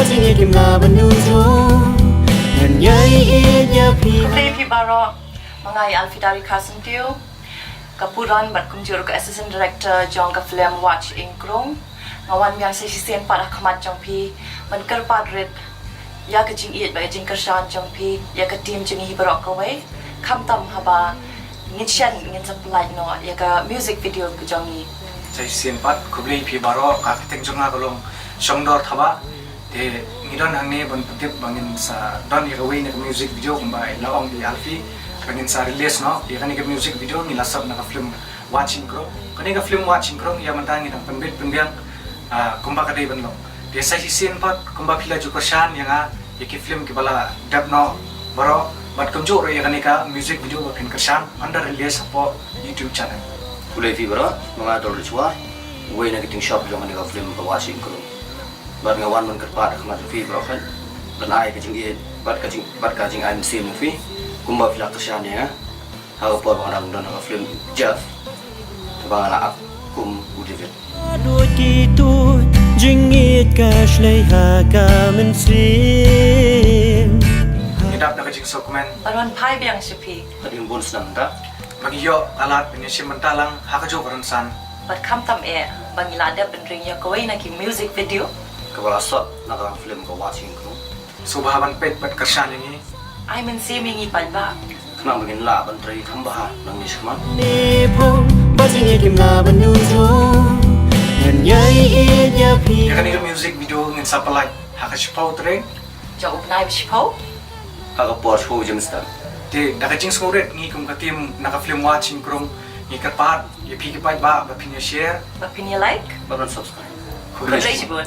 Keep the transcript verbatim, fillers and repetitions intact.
Jingïeit kim lah ban nujor, ngan ïai ïeit ïa phi. Khublei phi baroh, ma nga i Alfie Dari Kharsyntiew, ka Puron bad kumjuh ruh ka Assistant Director jong ka film Watch Ing Krung. Nga wan biang sa shisien pat ha khmat jong phi ban kyrpad rit ïa ka jingïeit bad ka jingkyrshan jong phi ïa ka team jong ngi hi baroh kawei. Khamtam haba ngin shen ngin sa pynlait noh ïa ka music video ka jong ngi. Sa shisien pat khublei phi baroh, ka kyrteng jong nga ka long Shongdor Thabah. Te ngi don hangne ban pyntip ba ngin sa don ïa kawei na ka music video kumba i la ong i Alfie ba ngin sa release noh ïa kane ka music video, ngi la sot na ka film Watch Ing Krung. Kane ka film Watch Ing Krung ïa mynta ngi dang pynbit pynbiang, ah, kumba ka dei ban long. Te sa shisien pat kumba phi la ju kyrshan ïa nga ïa ki film kiba la dep noh baroh bad kumjuh ruh ïa kane ka music video ba phin kyrshan ynda release hapoh YouTube channel. Khublei phi baroh, ma nga Dol Richwa, uwei na ki acting shop jong kane ka film ka Watch Ing Krung. Bad nga wan ban kyrpad ha khmat jong phi baroh khat ban ai ka jingïeit bad ka jing bad ka jingai mynsiem jong phi kumba phi la kyrshan ïa nga ha ka por ba nga dang don ha ka film Jeff, kaba nga la act kum u David. Duh kito jingïeit ka shlei ha ka mynsiem. Ngi dap da ka jingsngewkmen. Baroh phai biang sha phi. Hadien bun snem mynta ba ngi ïoh ka lad ban ïashim bynta lang ha kajuh ka rynsan. Bad khamtam eh ba ngi la dep ban ring ïa kawei na ki music video kaba la sot na ka film ka Watch Ing Krung. Sngewbha ban peit bad kyrshan ïa ngi. Ai mynsiem ïa ngi paidbah. Khnang ba ngin lah ban trei kham bha nangne shakhmat. Ba jingïeit kim lah ban nujor, ngan ïai ïeit ïa phi. Ïa kane ka music video ngin sa pynlait ha ka shiphew tarik jong u bnai ba shiphew. Ha ka por shiphew baje mynstep. Te da ka jingsngewrit ngi kum ka team na ka film Watch Ing Krung ngi kyrpad ïa phi ki paidbah ba phin ïa share, ba phin ïa like, ba phin subscribe. Khublei shibun.